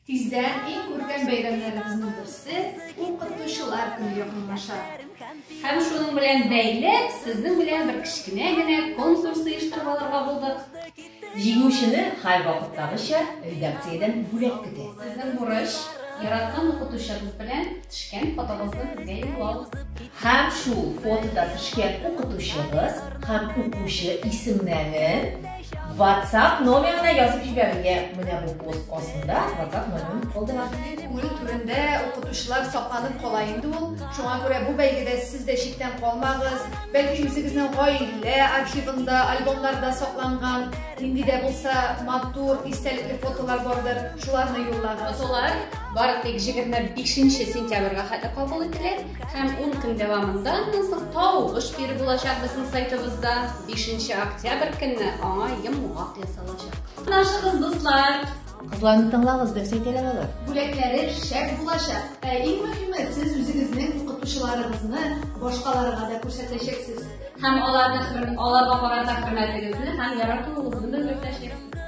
Тиздән иң күркәм бәйрәмнәребезнең берсе, Укытучылар көне якынлаша. Һәм шуның белән бәйләп, сезнең белән бер кечкенә генә конкурс оештырып алырга булдык. Җиңүчене һәрвакыттагыча редакциядән бүләк көтә. Сезнең бурыч, яраткан укытучыгыз белән төшкән фотогызны безгә юллау. Һәм шул фотода төшкән укытучыгыз һәм укучы исемнәрен WhatsApp номерына язып җибәрергә. Менә бу пост астында WhatsApp номерын калдырам. Безнең күңел түрендә укытучылар сакланып кала инде ул. Шуңа күрә бу бәйгедә сез дә читтән калмагыз. Бәлки үзегезнең гаилә архивында, альбомнарда сакланган нинди дә булса матур, истәлекле фотолар бардыр, шуларны юллагыз. Фотолар бары тик 25 сентябрьгә хәтле кабул ителә. Һәм ун көн дәвамында аннан соң тавыш бирү булачак безнең сайтыбызда. 5 октябрь көнне аңа йомгак ясалачак. Катнашыгыз, дуслар! Кызларны тыңлагыз, нәрсә әйтәләр алар? Бүләкләре шәп булачак. Ә иң мөһиме, сез үзегезнең укытучыларыгызны башкаларга да күрсәтәчәксез. Һәм аларны аларга карата хөрмәтегезне һәм яратуыгызны белдертәчәксез.